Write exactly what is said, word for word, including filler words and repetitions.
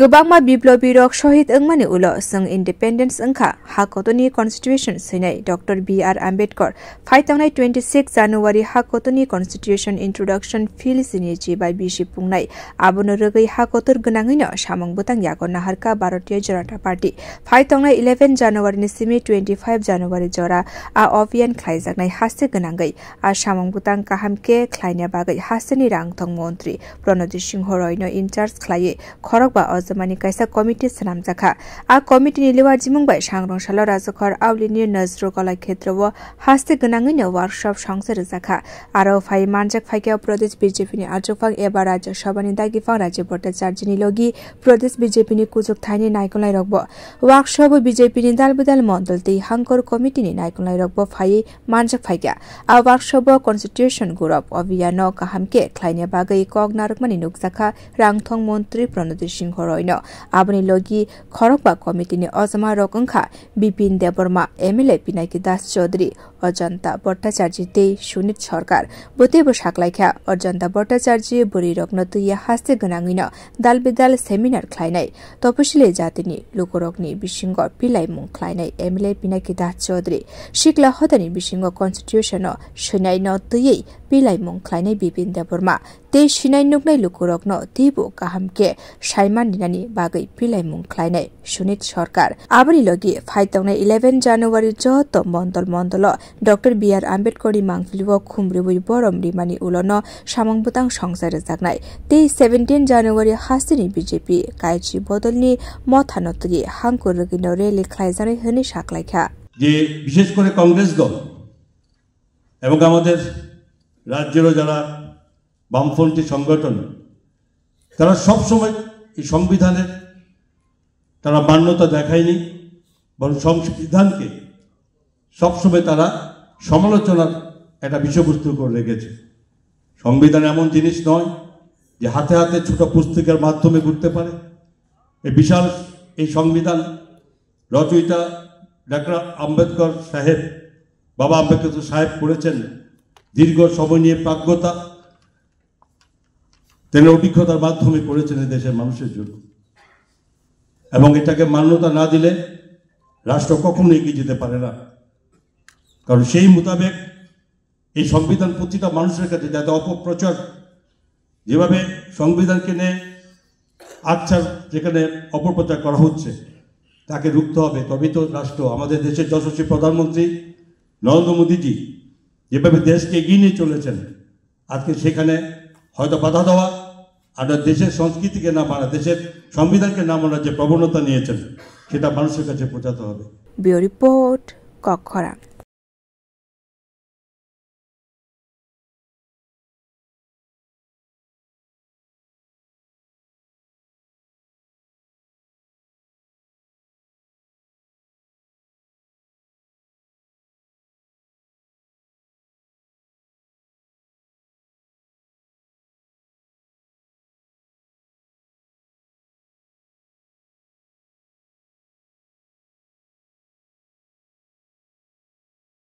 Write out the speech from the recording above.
Kwbangma biplobirok shohid wngmani ulo chwng independence wngkha, ha kotorni constitution swinai Doctor B R Ambedkar phai tongnai twenty six January ha kotorni constitution introduction phil sinichi bai bisi pungnai. Abono rwgwi ha kotor gwnangwino samung bwtang yago naharkha Bharatiya Janata Party. Phai tongnai eleven January ni simi twenty five January jora a obhiyan khlaijaknai haste gwnangwi a samung bwtang kaham khe khlaina bagwi hasteni rang thong montri Pranajit Singh Roy no in charge khlaiwi khorokba ojamani kaisa committee swnamjakha. A committee ni liwajimung bai sangrong salo Rajakhor Auli ni Nazru Kala Khetra o haste gwnangwi no workshop songsa rwjakha. Aro phai manjak phaikha Pradesh B J P ni achukphang eba Rajya Sabha ni dagiphan Rajiv Bhattacharya ni logi Pradesh B J P ni kuchuk thaini naikolnai rokbo. Workshop o B J P ni dal bidal mondol tei hangkor committee ni naikolnai rokbo phaiwi manjak phaikha. A workshop o constitution gurop obhiyan no kaham khe khlaina bagwi kok narwkmani nukjakha rang thong montri Pranajit Singh Roy no. Aboni logi khorokba committee ni ojama rok wngkha Bipin Debbarma, M L A Pinaki Das Chaudhary, Ajanta Bhattacharjee tei Sunit Sarkar. Bo teibo saklaikha, Ajanta Bhattacharjee bwrwirokno twiya haste gwnangwino dal bidal seminar khlainai, toposili jatini lukurokni bisingo pilaimung khlainai M L A Pinaki Das Chaudhary. Sikla hodani bisingo constitution-o swinaino twiwi pilaimung khlainai Bipin Debbarma. Tei sinai nuknai lukurokno teibo kaham khe saiman rinani bagwi pilaimung khlainai Sunit Sarkar. Aboni logi phai tongnai eleven January joto mondol mondolo Doctor B R Ambedkar ni mangpili o khum rwui borom rimani ulono samung bwtang songsa rwjaknai. Tei seventeen January hasteni B J P kaichi bodolni mothano twi hangkur rwgwino rally khlaijaknai hwnwi saklaikha. যে বিশেষ করে কংগ্রেস দল এবং আমাদের রাজ্যেরও যারা বামপন্থী সংগঠন, তারা সবসময় এই সংবিধানের তারা মান্যতা দেখায়নি, বরং সংবিধানকে সবসময় তারা সমালোচনার একটা বিষয়বস্তু করে রেখেছে। সংবিধান এমন জিনিস নয় যে হাতে হাতে ছোট পুস্তিকার মাধ্যমে ঘুরতে পারে। এই বিশাল এই সংবিধান রচয়িতা ডাক্তার আম্বেদকর সাহেব, বাবা আম্বেদকর সাহেব করেছেন দীর্ঘ সময় নিয়ে প্রাজ্ঞতা, তিনি অভিজ্ঞতার মাধ্যমে করেছেন এই দেশের মানুষের জন্য। এবং এটাকে মান্যতা না দিলে রাষ্ট্র কখনো এগিয়ে যেতে পারে না। কারণ সেই মোতাবেক এই সংবিধান প্রতিটা মানুষের কাছে যাতে অপপ্রচার, যেভাবে সংবিধানকে নিয়ে আচ্ছা যেখানে অপপ্রচার করা হচ্ছে, তাকে রুখতে হবে। তবেই তো রাষ্ট্র, আমাদের দেশের যশস্বী প্রধানমন্ত্রী নরেন্দ্র মোদীজি যেভাবে দেশকে এগিয়ে নিয়ে চলেছেন, আজকে সেখানে হয়তো বাধা দেওয়া, আর দেশের সংস্কৃতিকে না মানা, দেশের সংবিধানকে না মানার যে প্রবণতা নিয়েছেন, সেটা মানুষের কাছে পৌঁছাতে হবে। Bureau Report, Kokkhorang.